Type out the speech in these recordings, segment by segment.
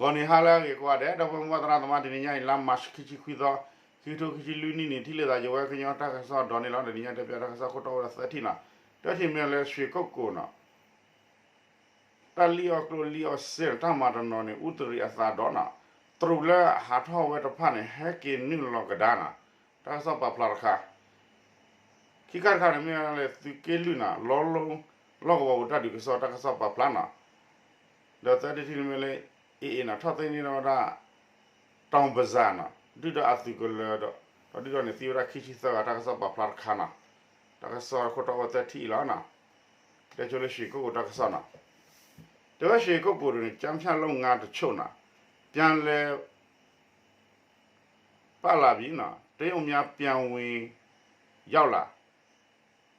ဒီးန့ၣ်ဟါလၢအဂ့ၤကိးဂၤဒဲး ဒီပုၢ်ဝဲၢ်မုၢ်သရၣ်သမါ တနံၤညါအံၤ လါမၢ်ၡး ခံဆံခွံသီ ခံကထိခံဆံလွံၢ်နံၣ်န့ၣ် ထံၣ်လိာ်သးယဝဲကညီတၢ်ကစီၣ်ဒီးန့ၣ်လီၤ. တနံၤညါတဲပၠးတၢ်ကစီၣ်ခိၣ်တီအိၣ်ဝဲဒၣ်သၢထံၣ်နီၤ. တထံၣ်မ့ၢ်လၢ ရွှေကုက္ကိုနီၤ တၢ်လံၣ်အီၣ်ကျိၣ်လံၣ်အီၣ်စ့နီၤ တၢ်မၤတနီၤန့ၣ် အူသရံးအသးဒီးနီၤ တရူးလၢအဟးထီၣ်ဝဲတဖၣ်န့ၣ် ဟဲက့ၤနုာ်လီၤကဒါနီၤ တၢ်ကစီၣ်ပာ်ဖျါတခါ ခံခါတခါန့ၣ်မ့ၢ်လၢသုးက့လွံၢ်နီၤ လီလိ လီၢ်ကဝီၤပူၤတၢ်ဒုးကစီၣ် တၢ်ကစီၣ်ပာ်ဖျါနီၤ. ဒီးသၢထံၣ်တထံၣ်န့ၣ်မ့ၢ်လၢ အ့ၣ်အ့ၣ်နီၤ ထီၣ်သ့န့ၢ်ဝဲဒၣ် တီၢ်ဘၣ်စၣ်နီၤ ဒုၣ်ဒါအသုးကလၢၤဒီး ဒီးဒုၣ်ဒါန့ၣ်သံဝဲဒၣ်ခံဆံသၢဂၤ တၢ်ကစီၣ်ပာ်ဖျါတခါနီၤ. တၢ်ကစီၣ်ခိၣ်တီအိၣ်ဝဲသၢထံၣ်အံၤလီၤနီၤ. တဲဆိလၢ ရွှေကုက္ကိုတၢ်ကစီၣ်နီၤ. တဲဝဲ ရွှေကုက္ကိုတွင် ကျားဖြန့်လုပ်ငန်းတချို့နီၤ ပြန်လည် ပာ်လာပြီနီၤ တရုတ်များပြန်ဝင်ရောက်လာ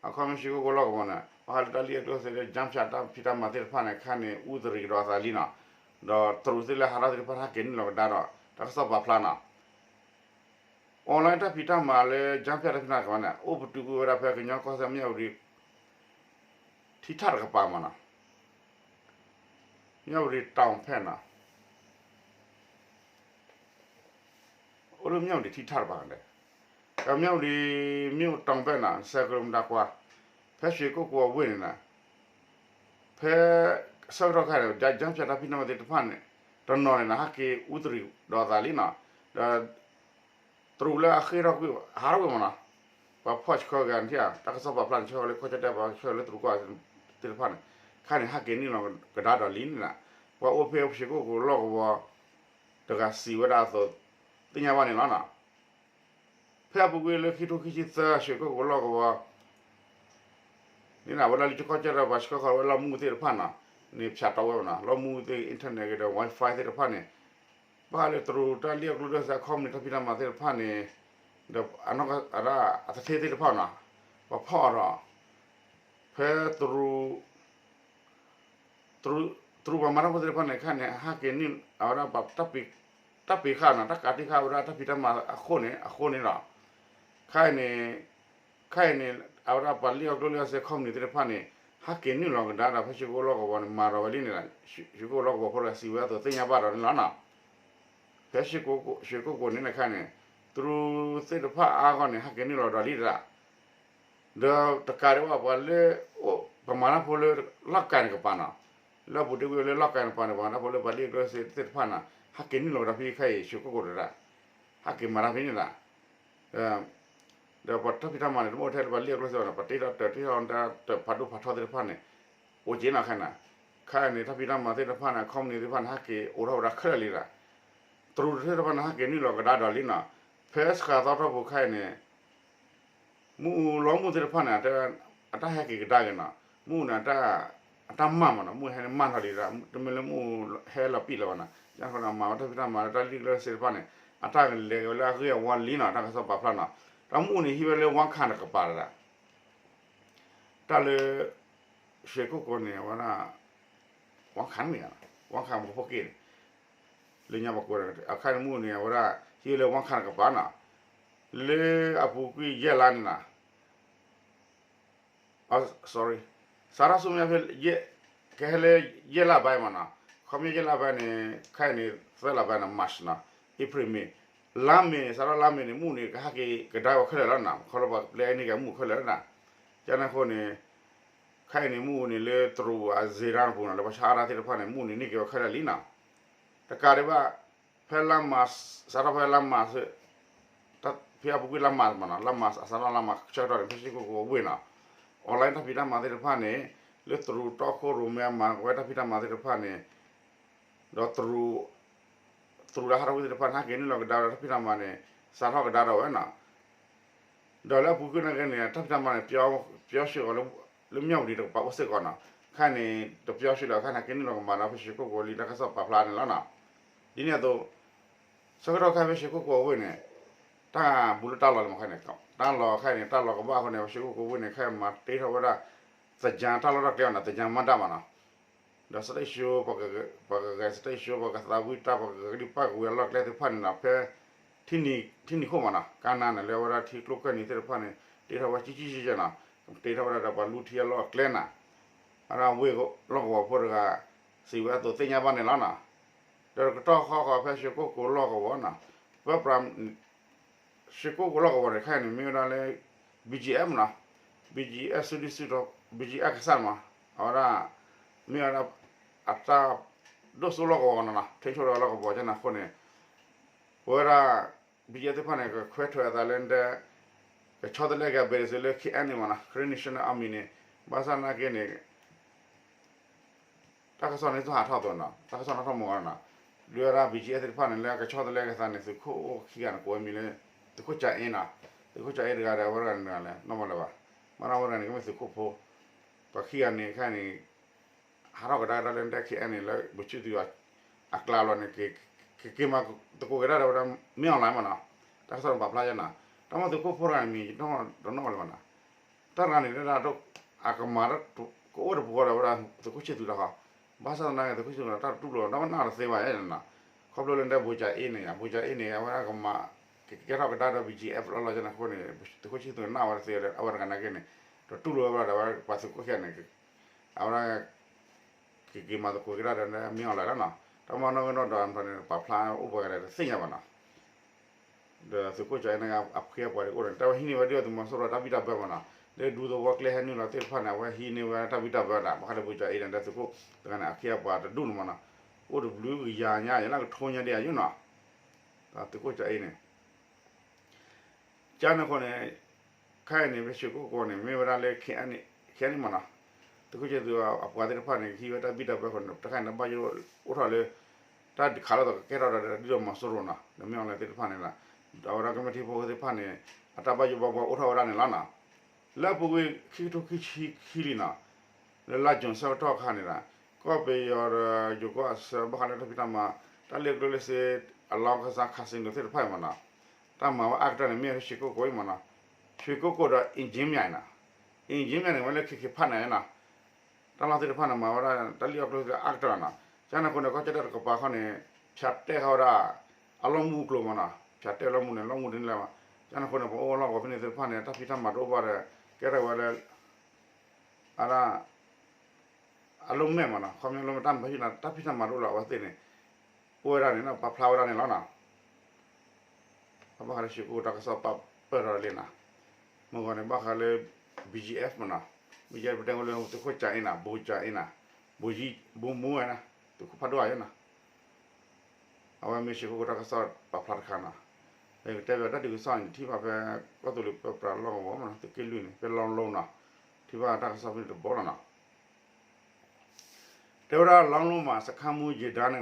အခီပညီ ရွှေကုက္ကိုလီၢ်ကဝီၤန့ၣ် ဘၣ်ဃးလၢတၢ်လံၣ်အီၣ်ကျိၣ်စ့လၢ ကျားဖြန့် တၢ်ဖံးတၢ်မၤသ့ၣ်တဖၣ်န့ၣ် ခဲအံၤန့ၣ် အူသရံးကဒီးအသးလံနီၤ. ဒီးတရူးသ့ၣ်လၢဟးထီၣ်သ့ၣ်တဖၣ် ဟဲက့ၤနုာ်လီၤကဒါဒီး တၢ်ကစီၣ်ပာ်ဖျါနီၤ. အီၣ်လဲၣ်တၢ်ဖံးတၢ်မၤလၢ ကျားဖြန့် တၢ်ဖံးတၢ်မၤကဝီၤန့ၣ် အိၣ်ပတုာ်ကွံာ်ဝဲဒၣ်ဖဲကညီကီၢ်စဲၣ် မြဝတီ ထံထၣ်တကပၤမးနီၤ မြဝတီတောင်ဖက်နီၤ အိၣ်လၢ မြဝတီ ထံထၣ်တကပၤဒီး က မြဝတီမြို့တောင်ဖက်နီၤ ဆယ်ကီလိုမီတာကွာ် ဖဲ ရွှေကုက္ကိုအဝ့ၢ်န့ၣ်နီၤ ဖဲ ဆၢကတီၢ်ခဲအံၤန့ၣ် ကျားဖြန့် တၢ်ဖံးတၢ်မၤသ့ၣ်တဖၣ်န့ၣ် တနီၤန့ၣ်နီၤ ဟဲက့ၤအူသရံးဒီးအသးလံနီၤ ဒီး တရူးလၢအဃ့ၢ်ထီၣ်ကွံာ် ဟးထီၣ်ကွံာ်မးနီၤ ပှၤဖီၣ်ဆှၢက့ၤန့ၣ်ဧါ တၢ်ကစီၣ်ပာ်ဖျါန့ၣ် ဆှၢလၢကီၢ်ကၠီၣ်တဲၣ် ပှၤဆှၢလၢတရူးကီၢ်သ့ၣ်တဖၣ်န့ၣ် ခဲအံၤန့ၣ် ဟဲက့ၤနုာ်လီၤကဒါဒီးလံန့ၣ်နီၤ ပှၤအိၣ်ဖဲ ရွှေကုက္ကိုလီၢ်ကဝီၤ တဂၤစံးဝဲဒၣ်အသိး သ့ၣ်ညါဘၣ်န့ၣ်လီၤနီၤ. ဖဲအပူၤကွံာ်လၢခံကထိခံဆံသၢ ရွှေကုက္ကိုလီၢ်ကဝီၤ န့ၣ်နီၤ ဝဲဒၣ်လၢကီၢ်ကၠီၣ်တဲၣ် ပှၤဆှၢဃီၤဝဲလီၢ်မူသ့ၣ်တဖၣ်နီၤ န့ၣ်ဖၠးတီဝဲမးနီၤ လီၢ်မူသ့ၣ် internet ဂ့ၤဒီး Wi-Fi သ့ၣ်တဖၣ်န့ၣ် ဘၣ်ဃးလၢတရူးတၢ်လံၣ်အီၣ်ကျိၣ်စ့ အခီပညီ တၢ်ဖံးတၢ်မၤသ့ၣ်တဖၣ်န့ၣ် ဒီးအနီၢ်ကီၢ်အတၢ်အသထ့သ့ၣ်တဖၣ်နီၤ ပှၤဖီၣ်အီၤဒီး ဖဲတရူး တရူးပှၤမၤတၢ်ဖိသ့ၣ်တဖၣ်န့ၣ် ခဲအံၤန့ၣ် ဟဲက့ၤနုာ်လီၤဝဲဒၣ် တၢ်ပ့ၤဃာ်နီၤ တၢ်ကးတံာ်ဃာ်ဝဲဒၣ်တၢ်ဖံးတၢ်မၤအဃိန့ၣ် အဃိန့ၣ်ဒီး ခဲအံၤန့ၣ် ခဲအံၤန့ၣ် အဝဲဒၣ်ပှၤလံၣ်အီၣ်ကျိၣ်လံၣ်အီၣ်စ့ ခီပနံၣ်သ့ၣ်တဖၣ်န့ၣ် ဟဲက့ၤနုာ်လီၤကဒါဒီး ဖဲ ရွှေကုက္ကိုလီၢ်ကဝီၤန့ၣ် မၤဒီးဝဲလံန့ၣ်ဒီး ရွှေကုက္ကိုလီၢ်ကဝီၤဖိတဂၤစံးဝဲအသိး သ့ၣ်ညါဘၣ်ဒီးန့ၣ်လီၤနီၤ. ဖဲ ရွှေကုက္ကိုန့ၣ် ခဲအံၤန့ၣ် တရူးသ့ၣ်တဖၣ်အါဂီၢ်န့ၣ် ဟဲက့ၤနုာ်လီၤဒီးလံတဒၣ် ဒီးတကးဒံးဘၣ် ပှၤလၢ ပှၤမၤတၢ်ဖိလၢ လီၢ်ကၤန့ၣ်ကပၤနီၤ လၢအပူၤတ့ၢ်ကွံာ်လၢလီၢ်ကၤန့ၣ်ကပၤန့ၣ် ပှၤမၤတၢ်ဖိလၢပှၤလံၣ်အီၣ်ကျိၣ်စ့သ့ၣ်တဖၣ်န့ၣ် ဟဲက့ၤနုာ်လီၤကဒါဖဲခဲအံၤ ရွှေကုက္ကိုတဒၣ် ဟဲက့ၤမၤတၢ်ဖဲန့ၣ်ဒၣ် ဒီးပှၤတၢ်ဖံးတၢ်မၤန့ၣ် တမ့ၢ်ထဲလၢပှၤလံၣ်အီၣ်ကျိၣ်စ့ဘၣ်န့ၣ် ပှၤတ့ထီၣ်တၢ်တ့ထီၣ်တၢ်တၢ်ဖးဒိၣ်ဖးထီသ့ၣ်တဖၣ်န့ၣ် အိၣ်က့ၤနီၤခဲအံၤန့ၣ် ခဲအံၤန့ၣ် တၢ်ဖံးတၢ်မၤသ့ၣ်တဖၣ်န့ၣ် ခီပနံၣ်သ့ၣ်တဖၣ်န့ၣ် ဟဲက့ၤအိးထီၣ်ဝဲဒၣ်ခဲလၢာ်လံဒၣ် တရူးသ့ၣ်တဖၣ်န့ၣ် ဟဲက့ၤနုာ်လီၤကဒါဒီးလံနီၤ ဖဲစှၤသီထီၣ်ပူၤခဲအံၤန့ၣ် မ့ၣ်အူလီၤမူသ့ၣ်တဖၣ်န့ၣ် အတၢ်ဟဲက့ၤကဒါက့ၤနီၤ မ့ၣ်အူန့ၣ် အတၢ်မၢ်မးနီၤ မ့ၣ်အူဟဲန့ၣ်မၢ်ထီၣ်လံဒၣ် တမ့ၢ်လၢမ့ၣ်အူဟဲလီၤပံာ်လၢၤဘၣ်နီၤ ယါခီန့ၣ် မၤဝဲတၢ်ဖံးတၢ်မၤလၢတၢ်လံၣ်အီၣ်ကျိၣ်စ့တဖၣ်န့ၣ် အတၢ်ကလဲၤက့ၤဝဲလၢအဂ့ၢ်အဝီလံနီၤ တၢ်ကစီၣ်ပာ်ဖျါနီၤ တၢ်မ့ၣ်အူန့ၣ် ဟံးဝဲလၢ ဝါခၢၣ် တကပၤဒၣ် တၢ်လၢ ရွှေကုက္ကိုန့ၣ် အဝဲဒၣ် ဝါခၢၣ်မ့ၢ်ဧါ ဝါခၢၣ်မ့ၢ်ဖိက့ၢ်န့ၣ် လၢညါပှၤကိး အခါန့ၣ်မ့ၣ်အူန့ၣ် အဝဲဒၣ် ဟံးဝဲလၢ ဝါခၢၣ် တကပၤနီၤ လၢအပူၤကွံာ်ယဲၢ်လါန့ၣ်နီၤ sorry စးထီၣ်ဆူမဲာ်ညါဖဲ ကဟဲလၢ ယဲၢ်လါဘၣ်မးနီၤ ခီပညီယဲၢ်လါဘၣ်န့ၣ် ခဲအံၤန့ၣ် သၢလါဘၣ်န့ၣ် March နီၤ April May လါမ့ၤ စးထီၣ်လါမ့ၤန့ၣ် မ့ၣ်အူန့ၣ် ကဟဲက့ၤကဒါဝဲခဲလၢာ်လီၤနီၤ ခီဖျိပှၤပျဲန့ၢ်က့ၤမ့ၣ်အူခဲလၢာ်လီၤနီၤ ကန့ၣ်အဃိန့ၣ် ခဲအံၤန့ၣ် မ့ၣ်အူန့ၣ် လၢတရူးအစ့ရါပူၤနီၤ လၢပှၤဆါအါတၢ်သ့ၣ်တဖၣ်န့ၣ် မ့ၣ်အူန့ၣ်န့ၢ်က့ၤဝဲခဲလၢာ်လံနီၤ တကးဒံးဘၣ် ဖဲလါမး စးထီၣ်ဖဲလါမး ဖဲအပူၤကွံာ်လါမးမးနီၤ လါမး အစးထီၣ်လါမးဆၢကတီၢ်န့ၣ် ဖဲရွှေကုက္ကိုအဝ့ၢ်နီၤ online တၢ်ဖံးတၢ်မၤသ့ၣ်တဖၣ်န့ၣ် လၢတရူးတီခိၣ်ရိၣ်မဲအမၤဝဲတၢ်ဖံးတၢ်မၤသ့ၣ်တဖၣ်န့ၣ် ဒီးတရူး တရူးလၢဟးထီၣ်ကွံာ်သ့ၣ်တဖၣ်န့ၣ် ဟဲက့ၤနုာ်လီၤကဒါဒီးတၢ်ဖံးတၢ်မၤန့ၣ် စးထီၣ်ကဒါဒီးဝဲနီၤ ဒီးလၢအပူၤကွံာ်နာ်က့န့ၣ် တၢ်ဖံးတၢ်မၤန့ၣ် ပျီဆှၢအီၤလၢ မြဝတီ တကပၤအိၣ်စ့ၢ်ကီးနီၤ ခဲအံၤန့ၣ် တပျီဆှၢလၢၤ ခဲအံၤန့ၣ် ဟဲက့ၤနုာ်လီၤကမၤဒီးဖဲရွှေကုက္ကိုလံ တၢ်ကစီၣ်ပာ်ဖျါန့ၣ်လီၤနီၤ ဒ်န့ၣ်အသိး ဆၢကတီၢ်ခဲအံၤဖဲရွှေကုက္ကိုအဝ့ၢ်န့ၣ် တၢ်ဘူးလၢတၢ်လီၢ်လံမးခဲအံၤန့ၣ် တၢ်လီၢ်ခဲအံၤန့ၣ် တၢ်လီၢ်ကဘၣ်အဃိန့ၣ် ဖဲရွှေကုက္ကိုဝ့ၢ်န့ၣ် ခဲအံၤမၤတ့ထီၣ်ဝဲဒၣ် သၢကၠၢတၢ်လီၢ်တၢ်ကျဲအီၤနီၤ သၢကၠၢမၤတၢ်မးနီၤ ဒီး stage show ပှၤကဂဲၤ stage show ပှၤကသးဝံၣ်တၢ် ပှၤကဂဲၤကလံၣ်ပၣ်ကဝံၤအလီၢ်ကျဲသ့ၣ်တဖၣ်န့ၣ်နီၤ ဖဲ ထံနံၤခိၣ်မးနီၤ ကနၤန့ၣ် လၢအဝဲဒၣ်ထံကျိကၢၢ်နံၤသ့ၣ်တဖၣ်န့ၣ် တ့ထီၣ်ဝဲကၠံကၠံကၠံနီၤ တ့ထီၣ်ဝဲဒၣ်ဒီးပှၤလူထံအလီၢ်အကျဲနီၤ အဝဲဒၣ်ဝ့ၢ်လီၢ်ကဝီၤဖိတဂၤ စံးဝဲအသိးသ့ၣ်ညါဘၣ်န့ၣ်လီၤနီၤ ဒီးကတီၢ်ဃီဃီဖဲ ရွှေကုက္ကို လီၢ်ကဝီၤနီၤ, ပၢပြး ရွှေကုက္ကို လီၢ်ကဝီၤန့ၣ် ခဲအံၤန့ၣ် မ့ၢ်ဝဲဒၣ်လၢ ဘီၣ်ကၠံၣ်အဲၣ်မနီၤ, ဘီၣ်ကၠံၣ်အဲၣ် စုဒုၣ်စုတီၤ ဘီၣ်ကၠံၣ်အဲၣ်ကစၢ်မး, အဝဲဒၣ် မ့ၢ်ဝဲဒၣ် အတၢ်ဒိၣ်စိလီၢ်ကဝီၤနီၤနီၤ, ထိန်းချုပ်လီၢ်ကဝီၤကန့ၣ်အဃိန့ၣ် ပဝဲဒၣ် ဘီၣ်ကၠံၣ်အဲၣ်သ့ၣ်တဖၣ်န့ၣ် ကခွဲးထွဲးအသးလၢဒဲ ကဆီတလဲက့ၤအဘဲၣ်စ့လၢ ခဲအံၤန့ၣ်မနီၤ, Karen National Army န့ၣ်, ဘၣ်ဆၣ်နာ်က့န့ၣ် တၢ်ကစီၣ်န့ၣ် တဟးထီၣ်သိးနီၤ, တၢ်ကစီၣ်နီၣ်ထီၣ်မုာ်ဂီၤနီၤ, ဒုးဝဲဒၣ် ဘီၣ်ကၠံၣ်အဲၣ်သ့ၣ်တဖၣ်န့ၣ် လၢကဆီတလဲက့ၤသးန့ၣ် သုးခိၣ်အိၣ်ခံဂၤန့ၣ် ကိးဝဲမံၤလၢ သုးခိၣ်ကၠၤအ့နီၤ, သုးခိၣ်ကၠၤအ့တဂၤဒီး အဝဲတဂၤန့ၣ်တဂၤလဲၣ် နီၢ်မးလၢၤဘၣ်, မ့ၢ်နီၢ်ဝဲတဂၤန့ၣ် ကမ့ၢ်သုးခိၣ်ဖိ, ပှၤခံဂၤန့ၣ် ခဲအံၤန့ၣ် ဟးထီၣ်ကဒါက့ၤတၢ်လၢဒဲ ခဲအံၤန့ၣ် လၢဘိၣ်ဆံသူးအကျါလီၤန့ၣ် ကက့ၤမၤသကိးက့ၤတၢ်ဒီးဝဲဒၣ် မင်းအောင်လှိုင်မနီၤ, တၢ်ကစီၣ်န့ၣ်ပာ်ဖျါယဲနီၤ, တၢ်မ့ၢ်သုးခိၣ်ဖိတဂၤန့ၣ် မံၤတနီၣ်လၢၤဘၣ်နီၤ, တၢ်တဂၤန့ၣ် အကမၤ ကအိၣ်တပူၤဃီဒီးဝဲဒၣ်သုးခိၣ်ဆံသူးတခီ, ဘၣ်ဆၣ်သနာ်က့ သုးခိၣ်ဆံသူးတၢ်တတူၢ်လိာ် တၢ်ဝဲနၢ်တသ့ဘၣ်နီၤ, ခီဖျိလၢဒဲ ဘိၣ်ကၠၤအ့န့ၣ် ဘိၣ်ကၠၤအ့န့ၣ် အဝဲဒၣ်ကမၤ ကကဲထီၣ်ကဒါဒီး ဘီၣ်ကၠံၣ်အဲၣ် လီၤလီၤကန့ၣ်အဃိန့ၣ် သုးခိၣ်ဆံသူးန့ၣ် နၢ်ဝဲတသ့ အဝဲတဂၤနာ်က့န့ၣ် တတူၢ်လိာ်ဝဲဘၣ်ဒီး အဝဲပှၤသုးခိၣ်ခံဂၤန့ၣ် အဝဲဒၣ် ကက့ၤမၤသကိးက့ၤတၢ်ဒီး မင်းအောင်လှိုင်လီၤနီၤ, တၢ်မ့ၢ်နီၢ်ကနီၣ်ဒီးန့ၣ် ပာ်ဖျါအိၣ်ပှဲၤဂၤဒီးတသ့ၣ်ညါဘၣ်နီၤ, ဒီးသုးခိၣ်ကၠၤအ့န့ၣ် အခ့အပှၤဒ်အိၣ်ဒီး တၢ်ဝဲဟံးန့ၢ်ဝဲဒၣ်သုးမီၤစိရိၤတၢ်ဘံၣ်တၢ်ဘၢမနီၤ, လၢဒူသဝီကျဲဟဲနုာ်လီၤသ့ၣ်တဖၣ်န့ၣ် အဝဲဟံးန့ၢ်ဝဲတၢ်ဘံၣ်တၢ်ဘၢဒီး ဘၣ်ဃးလၢဘိၣ်ကၠၤအ့ဒီး သုးခိၣ်တဂၤန့ၣ် အခ့အပှၤတဒူၣ်န့ၣ်မနီၤ, အိၣ်တဘျုးကယၤညါ ယလၢကထိညါဒ်အယုၢ်နီၤ, ဒီးသုးခိၣ်ကၠၤအ့န့ၣ် ကန့ၣ်အဃိန့ၣ် ခဲအံၤန့ၣ် ဖဲရွှေကုက္ကိုန့ၣ် မ့ၢ်ဝဲဒၣ်လၢ ခဲအံၤ ခဲအံၤမနီၤ, သုးခိၣ်ဆံသူးအပှၤသ့ၣ်တဖၣ်န့ၣ် ကဟံးဝဲတၢ်ဘံၣ်တၢ်ဘၢဃိန့ၣ် တခါန့ၣ် ဘၣ်ယိၣ်အိၣ်ထီၣ်လၢ တၢ်ဒုးခးလိာ်သးကကဲထီၣ်ဒီး ဒ်သုးမီၤစိရိၤနီၤ ဒီးမ့ၢ်အီၤလဲၣ်သ့ၣ်တဖၣ်န့ၣ်လီၤ, ဒီးအဝဲဒၣ်ကမျၢၢ်ထံဖိကီၢ်ဖိသ့ၣ်တဖၣ်န့ၣ် အတၢ်ဘၣ်ယိၣ်ဘၣ်ဘှီအိၣ်ထီၣ်ဝဲဒၣ်န့ၣ်လီၤနီၤ, လၢအပူၤကွံာ်ခံကထိခံဆံခံလံနီၤ, လၢလါယူၤဆၢကတီၢ်ခါန့ၣ်ဒီး ကီၢ်ပယီၤဒီးယိၤကီၢ်အဆၢ ဘၣ်ဃးလၢတၢ်ဖံးတၢ်မၤ တၢ်လ့ၢ်ကျိၣ်လ့ၢ်စ့ အလောင်းကစား casino သ့ၣ်တဖၣ်အံၤမနီၤ, တၢ်မၤဝဲအါကတၢၢ်န့ၣ် မ့ၢ်ဝဲရွှေကုက္ကိုအံၤမနီၤ, ရွှေကုက္ကိုဒီး အင်ကြင်းမြိုင်နီၤ, အင်ကြင်းမြိုင်န့ၣ် ဝဲလၢခံခံဖးန့ၣ်နီၤ, တၢ်လီၢ်သ့ၣ်တဖၣ်န့ၣ် မၤဝဲဒၣ်တၢ်လ့ၢ်အီၣ်ကျိၣ်စ့အါကတၢၢ်လီၤနီၤ, ကန့ၣ်အဃိန့ၣ် ကီၢ်ကၠီၣ်တဲၣ်တကပၤခီန့ၣ် ဖၠးတဲာ်ဃီဝဲဒၣ် အလီၢ်မူအကျိၤမနီၤ, ဖၠးတဲာ်လီၢ်မူန့ၣ် လီၢ်မူဒ်န့ၣ်လီၤ, ကန့ၣ်အဃိန့ၣ် ပှၤအိၣ်လီၢ်ကဝီၤဖဲန့ၣ်သ့ၣ်တဖၣ်န့ၣ် တၢ်ဖံးတၢ်မၤတအိၣ်ဘၣ်ဒီး ကဲထီၣ်ဝဲလၢ အဒၣ် အလီၢ်မဲာ်မနီၤ, ခီပညီလၢတၢ်မၤဖံးတၢ်မၤတအိၣ်လၢၤ အဝဲသ့ၣ်န့ၣ် အိၣ်ဝဲဒၣ်န့ၣ် ပာ်ဖျါဝဲဒၣ်န့ၣ်လီၤနီၤ, ဘၣ်ဃးလၢရွှေကုက္ကိုတၢ်ကစီၣ်ပာ်ပၢၢ်ထီၣ်လံနီၤ, မုၢ်ဂီၤန့ၣ် ဘၣ်ဃးလၢ ဘီၣ်ကၠံၣ်အဲၣ်မနီၤ, ဘီၣ်ကၠံၣ်အဲၣ် ပတဲဝဲလၢသုးခိၣ်ကၠၤအ့နီၤ, ဘိၣ်ကၠၤအ့နီၤ, ဘိၣ်ကၠံၣ် ဘိၣ်မူဝဲနီၤ, သုးခိၣ်ဖးဒိၣ်ယဲနီၤ အဝဲမ့ၢ်ရွှေကုက္ကိုတၢ်ကစီၣ်ပာ်ဖျါတခါနီၤ, ကတဲဘၣ်တၢ်ဒုးကစီၣ်န့ၣ် ထံၣ်ဘၣ်ဖဲ ကီၢ်သူလ့ၤပၢပြးလီၢ်ကဝီၤမနီၤ, သုးက့လွံၢ်န့ၣ် ဖဲလီလိနီၤ, ထံၣ်ဘၣ်တၢ်ကစီၣ်ဖဲန့ၣ်တဘီလီၤနီၤ, တဲဝဲဒၣ် လောင်းလုံးမှာ စခန်းမှူး ရေဒါ နဲ့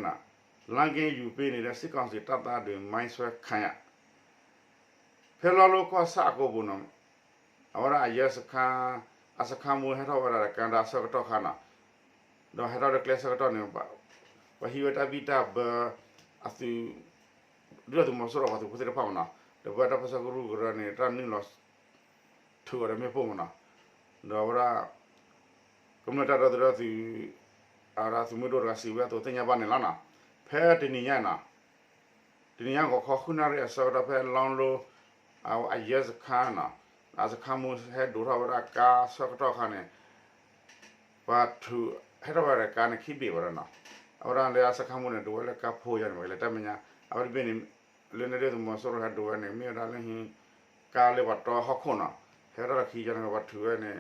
လမ်းကင်းယူပေးနေတဲ့ စစ်ကောင်စီတပ်သားတွေ မိုင်းဆွဲခံရ ဖဲလီလိကီၢ်ဆၣ်အကိပူၤနီၤ, အဝဲဒၣ်အယဲစခန်း အစခန်းမှူး ဟဲထီၣ်ဝဲဒၣ်ဒီးကဒါအဆၢကတီၢ်ခါနီၤ, ဒီးဟဲထီၣ်ဒီးကျဲဆၢကတီၢ်န့ၣ် ပှၤဟံးဝဲတၢ်ဘံၣ်တၢ်ဘၢ အသုး ဒုၣ်ဒါသုးမီၤစိရိၤပှၤသုးဖိသ့ၣ်တဖၣ်မနီၤ, ဒီးပဝဲတၢ်ပၢဆှၢကရူၢ်ကရၢန့ၣ် တၢ်နုာ်လီၤ ထုးအီၤဒီးမ့ၣ်ပိၢ်မနီၤ, ဒီးအဝဲဒၣ် ကမျၢၢ်တၢ်ဒီသဒၢသုး အဝဲဒၣ်သုးမုၢ်ဒိၣ်တဂၤစံးဝဲအသိးသ့ၣ်ညါဘၣ်န့ၣ်လီၤနီၤ, ဖဲတနံၤညါနီၤ, တနံၤညါဂီၤခီဃုနၣ်ရံၣ်အဆၢကတီၢ်ဖဲလီလိ အယဲစခန်းနီၤ, အစခန်းမှူး ဟဲဒိးထီၣ်ဝဲဒၣ်ကါဆၢကတီၢ်ခါန့ၣ် ပှၤထုး ဟဲထီၣ်ဝဲဒၣ်ကါန့ၣ်ခံဘ့ၣ်ဝဲဒၣ်နီၤ, အဝဲဒၣ်လၢအစခန်းမှူးန့ၣ် ဒိးဝဲလၢကါဖိယါန့ၣ် ပှၤကလဲၤတၢ်မဲာ်ညါ, အဝဲတဘ့ၣ်န့ၣ် လၢန့ၣ်ဒုၣ်ဒါသုးမီၤစိရိၤဟဲဒိးဝဲန့ၣ် မ့ၢ်ဝဲဒၣ်လၢ ကါလၢပှၤတီဟီၣ်ခိၣ်နီၤ, ဟဲထီၣ်လီၢ်ခံယါန့ၣ် ပှၤထုးဝဲန့ၣ်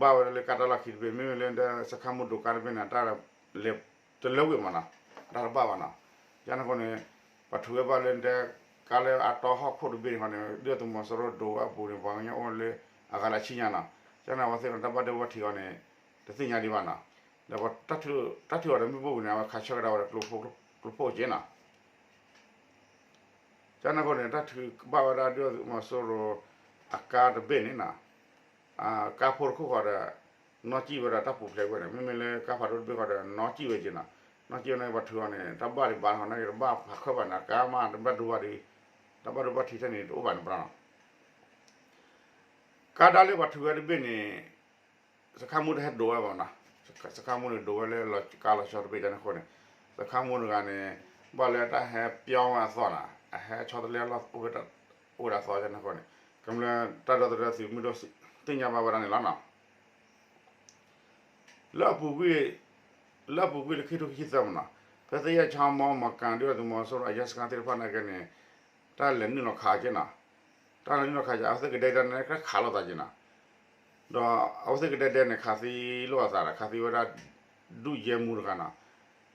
ဘၣ်ဝဲဒၣ်လၢကါတၢ်လီၢ်ခံတဘ့ၣ်, မ့မ့ၢ်လၢ စခန်းမှူး ဒိးကါတဘ့ၣ်န့ၣ် အတၢ်လဲၤတလၢဝံၤမနီၤ, အတၢ်တဘၣ်ဘၣ်နီၤ, ယါန့ၣ်အဃိန့ၣ် ပှၤထုးဝဲဘၣ်လၢ ကါလၢအတီဟီၣ်ခိၣ်တဘ့ၣ်န့ၣ်ဃီန့ၣ် ဒုၣ်ဒါသုးမီၤစိရိၤဒိးဝဲအပူၤန့ၣ် ပှၤကညီအိၣ်လၢအဂၤလၢဆံညါနီၤ, ယါန့ၣ်အဝဲသ့ၣ်န့ၣ် တၢ်ဘၣ်ဒိဘၣ်ထံးအီၤန့ၣ် တသ့ၣ်ညါဒံးဘၣ်နီၤ, ဒီးပှၤတၢ်ထုးအီၤဒီးမ့ၣ်ပိၢ်ပူၤန့ၣ် အဝဲခးဆၢကဒါဝဲဒီးကျိဖိကျိက့နီၤ ကန့ၣ်အဃိန့ၣ် တၢ်ထုးဘၣ်ဝဲဒၣ်ဒုၣ်ဒါသုးမီၤစိရိၤအကါတဘ့ၣ်န့ၣ်နီၤ, ကါဖိတခိၣ်ဃီဒီး နီၣ်ကံၣ်ဝဲဒီးတၢ်ပူၤဖျဲးဝဲန့ၣ်, မ့မ့ၢ်လၢကါဖးဒိၣ်တဘ့ၣ်ဃီဒီး နီၣ်ကံၣ်ဝဲက့နီၤ, နီၣ်ကံၣ်ဝဲန့ၣ် ပှၤထုးအီၤန့ၣ် တၢ်ဘၣ်ဒံးဘၣ်ဃီန့ၣ် တဘၣ်ဖးခၢၣ်ဘၣ်န့ၣ် ကါမးတဘၣ်ဒိဘၣ်ဒံး, တၢ်ဘၣ်ဒိဘၣ်ထံးထဲန့ၣ်တအိၣ်ဘၣ်န့ၣ်ဘၣ်နီၤ ကါဒါလၢပှၤထုးဝဲတဘ့ၣ်န့ၣ် စခန်းမှူးတဟဲဒိးဝဲဘၣ်နီၤ, စခန်းမှူးန့ၣ်ဒိးဝဲလၢကါလီၤဆီတဘ့ၣ်ကန့ၣ်အဃိန့ၣ်, စခန်းမှူးတဂၤန့ၣ် ဘၣ်လၢတၢ်ဟဲပျီဝဲအသီနီၤ, အဟဲဆီတလဲလီၢ် အိၣ်ဝဲဒၣ်သီကန့ၣ်အဃိန့ၣ်, ကမျၢၢ်တၢ်ဒီသဒၢသုးမုၢ်ဒိၣ်သ့ၣ်ညါဘၣ်ဝဲဒၣ်န့ၣ်လီၤနီၤ လၢအပူၤကွံာ် လၢအပူၤကွံာ်လၢခံကထိခံဆံသၢမနီၤ, ဖဲသ့ၣ်ယဲၢ်ဆါမီမီၤကၣ် ဒုၣ်ဒါသုးမီၤစိရိၤအယဲၢ်စခါသ့ၣ်တဖၣ်နာ်က့န့ၣ် တၢ်လဲၤနုာ်လီၤခးက့နီၤ, တၢ်လဲၤနုာ်လီၤခးက့ အဝဲသ့ၣ်ကဒဲကဒဲန့ၣ် ကခးလိာ်သးက့နီၤ, ဒီးအဝဲသ့ၣ်ကဒဲကဒဲန့ၣ် ခးသံလိာ်အသးဒီး ခးသံဝဲဒၣ် ဒုၣ်ယဲၢ်မူတဂၤနီၤ,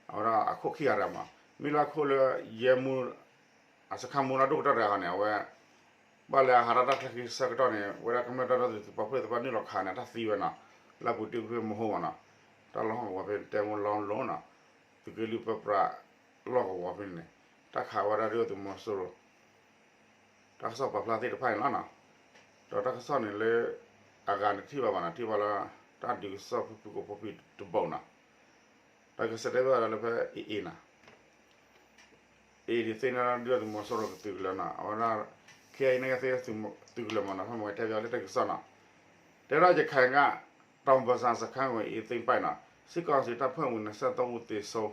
အဝဲဒၣ်အခိၣ်ခံဂၤတဂၤမး, မ့ၢ်လၢအခိၣ်လၢယဲၢ်မူ အစခါမူလၢဒိၣ်ကတၢၢ်တဂၤဃီန့ၣ် အဝဲ ဘၣ်လၢအဟးထီၣ်တၢ်ချၢခံဆၢကတီၢ်န့ၣ် ဝဲဒၣ်ကမျၢၢ်တၢ်ဒီသဒၢသုးပာ်ဖှိၣ်သ့ၣ်တဖၣ်နုာ်လီၤခးန့ၣ် တၢ်သံဝဲနီၤ, လၢအပူၤတ့ၢ်ဖဲမဟိမးနီၤ, တၢ်လီၢ်ဟီၣ်ကဝီၤဖဲတဲမူလီလိၤနီၤ, သုးက့လွံၢ်ပၢပြးလီၢ်ကဝီၤဖဲန့ၣ်န့ၣ် တၢ်ခးဝဲဒၣ်ဒုၣ်ဒါသုးမီၤစိရိၤ တၢ်ကစီၣ်ပာ်ဖျါသ့ၣ်တဖၣ်န့ၣ်လီၤနီၤ, ဒီးတၢ်ကစီၣ်န့ၣ်လၢ အဂၤန့ၣ်ထံၣ်ဘၣ်ဘၣ်နီၤ, ထံၣ်ဘၣ်လၢ တၢ်ဒုးကစီၣ်ဖုၣ်ဖုၣ်ကိာ်ဖိဖုၣ်တဘိနီၤ, ဒီးကစဲးတဲဘၣ်ဒီးလၢဖဲ AA နီၤ AA ဒုးသ့ၣ်ညါဒုၣ်ဒါသုးမီၤစိရိၤကသုးကလၢၤနီၤ, အဝဲဒၣ် ခဲအံၤန့ၣ်ကသ့သုးကလၢၤမးနီၤ, ဖဲမ့ၢ်ဝဲတဲဘၣ်လၢတၢ်ကစီၣ်နီၤ, တဲဝဲဒၣ် ရခိုင်က တောင်ဘဇာစခန်းကို AA သိမ်းပိုက်နီၤ, စစ်ကောင်စီတပ်ဖွဲ့ဝင် နှစ်ဆယ့်သုံးဦးသေဆုံး,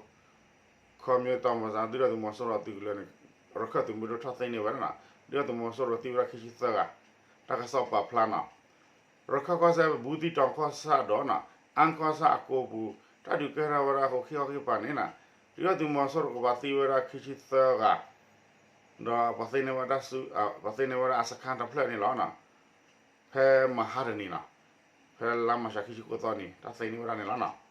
ခီဖျိ တောင်ဘဇာ ဒုၣ်ဒါသုးမီၤစိရိၤအသုးကလၢၤန့ၣ် ရခၢၣ်သုးမုၢ်ဒိၣ်ထီၣ်သ့န့ၢ်ဝဲဒၣ်နီၤ, ဒုၣ်ဒါသုးမီၤစိရိၤသံဝဲဒၣ်ခံဆံသၢဂၤ, တၢ်ကစီၣ်ပာ်ဖျါနီၤ ရခၢၣ်ကီၢ်စဲၣ် ဘူးသံတောင်ကီၢ်ဆၣ်ဒီးနီၤ အမ်းကီၢ်ဆၣ်အကိပူၤ တၢ်ဒုးကဲထီၣ်ဝဲဒၣ်အဃိ ခံခီခံကပၤန့ၣ်နီၤ, ဒုၣ်ဒါသုးမီၤစိရိၤကပၤသံဝဲဒၣ်ခံဆံသၢဂၤ, ဒီးပှၤသ့န့ၢ်ဝဲဒၣ်ဆူ ပှၤသ့န့ၢ်ဝဲဒၣ်အစခန်းတဖျၢၣ်န့ၣ်လီၤနီၤ, ဖဲမဟါတနံၤနီၤ, ဖဲလါမၢ်ၡးခံဆံဃိးသီန့ၣ် တၢ်သ့န့ၢ်ဝဲဒၣ်န့ၣ်လီၤနီၤ.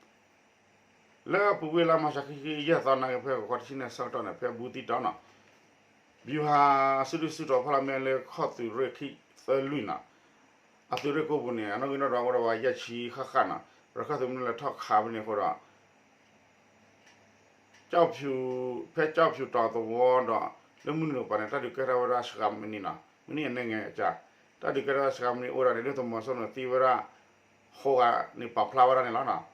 လၢအပူၤကွံာ်လါမၢ်ၡးခံဆံယဲၢ်သီနာ်က့ ဖဲဂီၤခီတဆံန့ၣ်ဆၢကတီၢ်န့ၣ် ဖဲဘူးသံတီၤနီၤ, ဗျူဟာ စုဒုစုတီၤဖီလာ်မ့ၢ်လၢခီၣ်သုးရ့ၣ်ခံသၢလွံၢ်နီၤ, အသုးရ့ၣ်ကိးပူၤန့ၣ် အနီၣ်ဂံၢ်နီၣ်ဒွးအိၣ်ဒီးပှၤယဲၢ်ဆံဃၣ်ဃၣ်နီၤ, ရခၢၣ်သုးမုၢ်ဒိၣ်လဲၤထီၣ်ခးဖဲန့ၣ်အဃိဒီး ကၠီၣ်ဖၠူၣ် ဖဲကၠီၣ်ဖၠူၣ်တီၤသဝီဒီး လၢမုၢ်နုာ်တကပၤန့ၣ် တၢ်ဒုးကဲထီၣ်ဝဲဒၣ်စှၤမံးနံးနီၤ, မံးနံးအနံၣ်ငဲၤအကၢ်, တၢ်ဒုးကဲထီၣ်ဝဲစှၤမံးနံးအိၣ်ဒၣ်န့ၣ် ဒုၣ်ဒါသုးမီၤစိရိၤန့ၣ်သံဝဲဒၣ် ဃိးဂၤန့ၣ်ပာ်ဖျါဝဲဒၣ်န့ၣ်လီၤနီၤ.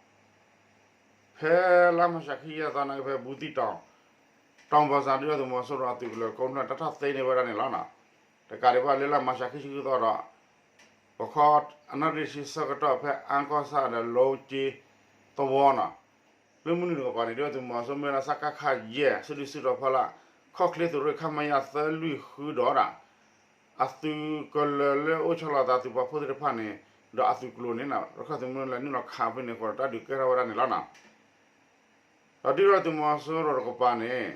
ဖဲလါမၢ်ၡးခံဆံယဲၢ်သီနာ်က့ ဖဲဘူးသံတီၤ တီၤဘီၣ်စၣ် ဒုၣ်ဒါသုးမီၤစိရိၤအသုးကလၢၤကိးဖျၢၣ် တၢ်ထီၣ်သ့န့ၢ်ဝဲဒၣ်န့ၣ်လီၤနီၤ. တကးဒံးဘၣ်လၢလါမၢ်ၡးခံဆံဃုသီဒီး ပခီ အနီၣ်ဂံၢ်တဆံဆၢကတီၢ် ဖဲအါကီၢ်ဆၣ်ဒီး လိက့သဝီနီၤ, လၢမုၢ်နုာ်တကပၤန့ၣ် ဒုၣ်ဒါသုးမီၤစိရိၤမ့ၢ်ဝဲဒၣ် စကခ ယဲၢ် စုဒုစုတီၤဖီလာ် ခီၣ်ချ့သုးရ့ၣ် ခမရ သၢလွံၢ်ဃုဒီးဒၣ် အသုးကလၢၤလၢအိၣ်ဆီလီၤသးသုးပာ်ဖှိၣ်သ့ၣ်တဖၣ်န့ၣ် ဒီးအသုးကျိၤန့ၣ်နီၤ ရခၢၣ်သုးမုၢ်ဒိၣ်လဲၤနုာ်လီၤခးဖဲန့ၣ်အဃိဒီး တၢ်ဒုးကဲထီၣ်ဝဲဒၣ်န့ၣ်လီၤနီၤ. ဒီးဒုၣ်ဒါသုးမီၤစိရိၤတကပၤန့၁ၣ်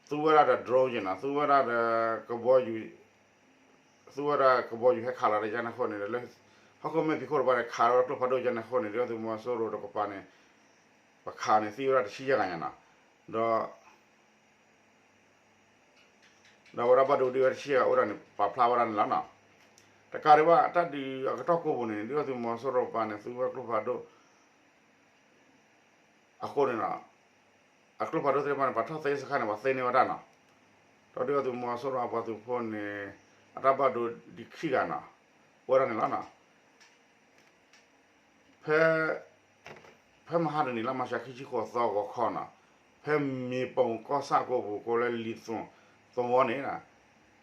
သူဝဲဒၣ်ဒီး drone က့နီၤ, သူဝဲဒၣ်ဒီးကဘီယူၤ သူဝဲဒၣ်ကဘီယူၤဟဲခးလီၤဒီးယါန့ၣ်အဃိန့ၣ် လၢဟီၣ်ခိၣ်မဲာ်ဖံးခိၣ်တကပၤန့ၣ် ခးလီၤဝဲဒၣ်ကျိဖးဒိၣ်ယါန့ၣ်အဃိန့ၣ် ဒုၣ်ဒါသုးမီၤစိရိၤတကပၤန့ၣ် ပခးန့ၣ်သံဝဲဒၣ်တဆံယဲၢ်ဂၤညါနီၤ, ဒီး ဒီးအဝဲဒၣ်ဘၣ်ဒိဒုးဝဲတဆံဂၤအိၣ်ဒၣ်န့ၣ် ပာ်ဖျါဝဲဒၣ်န့ၣ်လီၤနီၤ. တကးဒံးဘၣ် တၢ်ဒုးအကတီၢ်ကိးပူၤန့ၣ် ဒုၣ်ဒါသုးမီၤစိရိၤတကပၤန့ၣ် သူဝဲကျိဖးဒိၣ် အဃိန့ၣ်နီၤ အကျိဖးဒိၣ်သ့ၣ်တဖၣ်န့ၣ် ပှၤထီၣ်သ့စခါန့ၣ် ပှၤသ့န့ၢ်ဝဲဒၣ်နီၤ. ဒီးဒုၣ်ဒါသုးမီၤစိရိၤအပှၤသုးဖိန့ၣ် အတၢ်ဘၣ်ဒိဒံးခံဂၤနီၤ အိၣ်ဝဲဒၣ်န့ၣ်လီၤနီၤ. ဖဲ ဖဲမဟါတနံၤလါမၢ်ၡးခံဆံဃိးသီဂီၤခီနီၤ, ဖဲမ့ၢ်ပိၢ်ကီၢ်ဆၣ်ကိးပူၤကိးလၢလံာ်သွန်သဝီန့ၣ်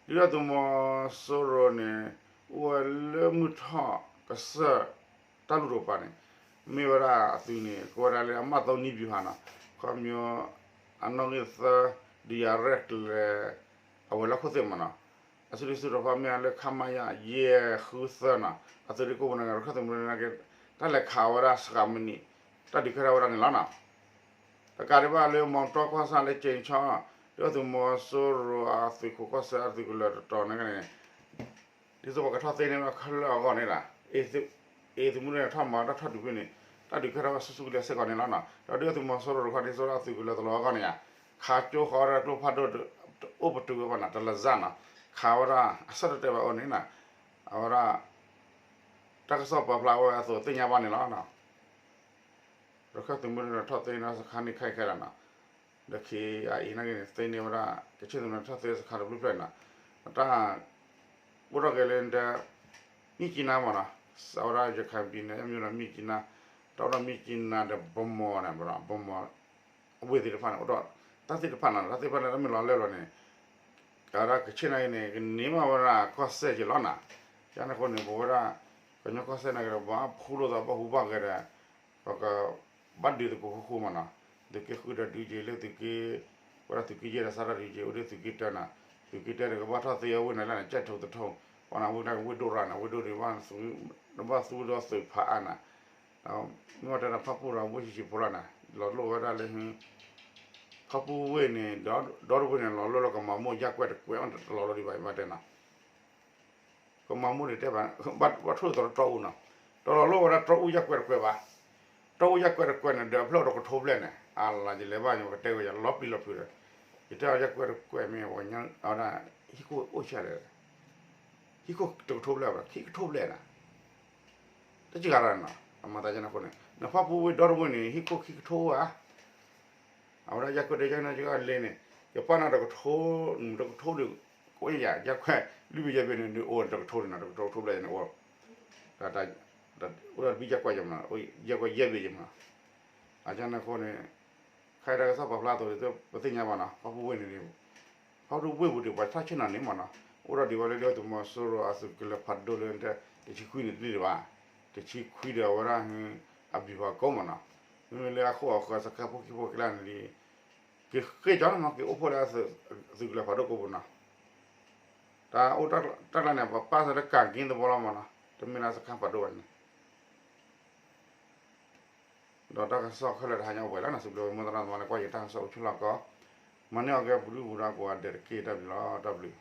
ဒုၣ်ဒါသုးမီၤစိရိၤန့ၣ် အိၣ်ဝဲလၢမုၢ်ထီၣ်ကစၢၢ်တၢ်လူၢ်တကပၤန့ၣ် မ့ၢ်ဝဲဒၣ်အသုးန့ၣ် ကိးဝဲဒၣ်လၢအမၢ်သိနံဘျူၤဟးနီၤ, ခီဖျိ အနီၣ်ဂံၢ်သၢ ဒုးယၤရဲၣ်ကျဲၤ အဝဲၤလီၢ်ခိၣ်သ့ၣ်မးနီၤ, အစုဒုးစုတီၤဖီမ့ၢ်လၢ ခမရ ယဲၢ်ဃုသၢနီၤ, အသုးရ့ၣ်ကိးပူၤန့ၣ် ရခၢၣ်သုးမုၢ်ဒိၣ်န့ၣ် တၢ်လဲၤခးဝဲဒၣ်စှၤမံးနံး တၢ်ဒုးကဲထီၣ်ဝဲဒၣ်န့ၣ်လီၤနီၤ. တကးဒံးဘၣ်လၢ မီတီကီၢ်ဆၣ်လၢ ကၠ့ၣ်ဆီ ဒုၣ်ဒါသုးမီၤစိရိၤအသုးခိၣ်ကီၢ်စဲၣ်အသုးကလၢၤတတီၤန့ၣ် ဒ်သိးပှၤကထီၣ်သ့န့ၢ်ဝဲခဲလၢာ်အဂီၢ်န့ၣ်လီၤ. အ့ၣ်သုးမုၢ်ဒိၣ်န့ၣ် ထီၣ်မၤတၢ်ထီၣ်ဒုးဖဲန့ၣ် တၢ်ဒုးကဲထီၣ်ဝဲဆူၣ်ဆူၣ်ကလဲာ်စ့ၢ်ကီးန့ၣ်လီၤနီၤ. ဒီးဒုၣ်ဒါသုးမီၤစိရိၤတခီ ဒ်သိးဒီးအသုးကလၢၤတလီၤအဂီၢ်န့ၣ်ဧါ, ခးကၠိဃီၤဝဲဒၣ်ကျိဖးဒိၣ် တအိၣ်ပတုာ်ဝဲဘၣ်နီၤ တလၢာ်စၢ်နီၤ, ခးဝဲဒၣ်အဆၢတတဲာ်ဘၣ်အိၣ်န့ၣ်နီၤ, အဝဲဒၣ် တၢ်ကစီၣ်ပာ်ဖျါဝဲအသိးသ့ၣ်ညါဘၣ်န့ၣ်လီၤနီၤ. ရခၢၣ်သုးမုၢ်ဒိၣ်န့ၣ်ထီၣ်သ့န့ၢ်စခါန့ၣ်ခဲအံၤခဲလၢာ်နီၤ. ဒီး ခ့ၣ်အဲၣ်အ့ၣ် နာ်က့န့ၣ် သ့န့ၢ်ဝဲဒၣ် ကချ့ၣ်သုးမုၢ်ဒိၣ်န့ၣ်ထီၣ်သ့စခါတဘျုးဖျၢၣ်နီၤ. တၢ် အိၣ်ထီၣ်က့ၤလၢ မြစ်ကြီးနား မ့ၢ်နီၤ, စးဝဲဒၣ် ရခိုင်ပြည်နယ် မြို့တော် မြစ်ကြီးနား, တၢ်အိၣ်ဒီး မြစ်ကြီးနား ဒီး ဗန်းမော်န့ၣ် ဗန်းမော် အဝ့ၢ်သ့ၣ်တဖၣ်န့ၣ် အိၣ်ဒီး တၢ်သ့ၣ်တဖၣ်နီၤ, တၢ်သ့ၣ်တဖၣ်န့ၣ် တၢ်မ့ၢ်လီၤလၢာ်လီၤန့ၣ် အဝဲဒၣ်ကချ့ၣ်နာ်က့န့ၣ် ကန့ၢ်ဘၣ်ဝဲဒၣ်ကီၢ်စဲၣ်က့ၤလီၤနီၤ. ယန့ၣ်အဃိန့ၣ် ပဝဲဒၣ် ကညီကီၢ်စဲၣ်နာ်က့ဒီး ဘၣ်ဖှူလိာ်သးဘၣ်ဟူဘၣ်ဂဲၤဒီး ပကဘၣ်ဒုးသကိးဃူဃူမးနီၤ. သုးက့ဃုဒီးဒုးက့ၤလၢသုးက့ ဝဲဒၣ်သုးက့ယဲၢ်ဒီးစးထီၣ်ဒုးက့ၤ အိၣ်ဒီးသုးက့တၢနီၤ. သုးက့တၢန့ၣ် ကဘၣ်ထီၣ်သ့အဝ့ၢ်န့ၣ်လၢန့ၣ် ကၠဲၣ်ထိးသထိး ပှၤန့ၣ်ဝ့ၢ်ကျါကဝ့ၢ်ဒိၣ်ရၤန့ၣ် ဝ့ၢ်ဒိၣ်ဒံးဘၣ် နဘၣ်သူဒီးသုးဖးအါန့ၣ် မ့ၢ်ဝဲတဲန့ၣ် ဖၣ်ပူၣ်ဒီးဝ့ၢ်ဆံးဆံးဖိလီၤန့ၣ် လီၤလိၣ်ဝဲဒၣ်လၢ ဖ ဖၣ်ပူၣ်ဝ့ၢ်န့ၣ် ဒီတဝ့ၢ်န့ၣ် လီၤလိလၢကမၤမိၢ်ယၢ်ကွဲၢ်တကွဲၢ်အီၤ တလီၤလိဒံးဘၣ် ယဘၣ်တဲနီၤ, ကမၤမိၢ်န့ၣ်တဲဘၣ်, ဘၣ်ထွဲသးလၢတီအူနီၤ, တလီၤလိဝဲဒၣ်တီအူယၢ်ကွဲၢ်တကွဲၢ်ဘၣ်, တီအူယၢ်ကွဲၢ်တကွဲၢ်န့ၣ် ဒီးအဖျၢၣ်တကထိဘျဲၣ်န့ၣ် အလါယလဲၤဘၣ် ယကတဲဝဲယၤလီၤပျံၤလီၤဖုးဒီး, ယတဲအီၤယၢ်ကွဲၢ်တကွဲၢ်မ့ၢ်ဝဲ အဝဲဒၣ် ဟံၣ်ခိၣ်အိၣ်ဆံးလဲၣ်, ဟံၣ်ခိၣ်တကထိဘျဲၣ်ဘၣ် ခံကထိဘျဲၣ်နီၤ, တဂၤလီၤနီၤ, အမၤသးကန့ၣ်အဃိန့ၣ် နဖၣ်ပူၣ်ဝ့ၢ်ဒီတဝ့ၢ်န့ၣ် ဟံၣ်ခိၣ်ခံကထိဧါ အဝဲဒၣ်ယၢ်ကွဲၢ်ဒဲကန့ၣ်ကလဲၣ်န့ၣ် ယပာ်နၤတကထိ, တကထိဒီး ကအိၣ်ယၤ ယၢ်ကွဲၢ် လွံၢ်ဘ့ၣ်ယဲၢ်ဘ့ၣ်န့ၣ် နအိၣ်တကထိန့ၣ်နီၤ, တကထိဘျဲၣ်န့ၣ်အိၣ်, အိၣ်ဒီးတဘံၣ်ယၢ်ကွဲၢ်ယဲၢ်မနီၤ, ယၢ်ကွဲၢ်ယဲၢ်ဘ့ၣ်ယဲၢ်မနီၤ, အကန့ၣ်အဃိန့ၣ် ခဲအံၤတၢ်ကစီၣ်ပာ်ဖျါအသိးန့ၣ် ပသ့ၣ်ညါဘၣ်နီၤ, ဖၣ်ပူၣ်ဝ့ၢ်န့ၣ် ဖၣ်ပူၣ်ဝ့ၢ်ပူၤဒီး ပှၤဆၣ်ဆ့ၣ်နီၤန့ၣ်မနီၤ, အိၣ်ဒီးဒံးဝဲလၢဒုၣ်ဒါသုးမီၤစိရိၤအသုးကလၢၤဖးဒိၣ်လၢ တဆံခွံန့ၣ်တန့ၢ်ဒံးဘၣ်, တဆံခွံဒီးအဝဲဒၣ် အဘံၣ်ဖးကိမနီၤ, မ့မ့ၢ်လၢအဃိအဃၢၤစခါဖိခံဖိကျါန့ၣ်ဒီး က့ၤဃ့ကၠီနီၤ က့ၤအိၣ်ဖှိၣ်လၢသုးကလၢၤဖးဒိၣ်ကိပူၤနီၤ, တၢ်အိၣ်တၢ်ကျါန့ၣ် ပပာ်စၢၤလၢကၣ်က့သဝီလီၤမနီၤ, တမ့ၢ်လၢစခါဖးဒိၣ်ဘၣ်န့ၣ် ဒီးတၢ်ကစီၣ်ခဲလၢာ်တဟါညါအိၣ်ပှဲၤလံနီၤ, စံးဘျုးဝဲမိၢ်သရၣ်သမါလၢကွၢ်ယတၢ်ကစီၣ်အိၣ်ဆူၣ်လီၢ်ကီ, မၤန့ၢ်အီၤကဲပဒုၣ်ပဒါကိးဂၤဒဲးတက့ၢ် တၢ်ဘျုးလီၤ တၢ်ဘျုး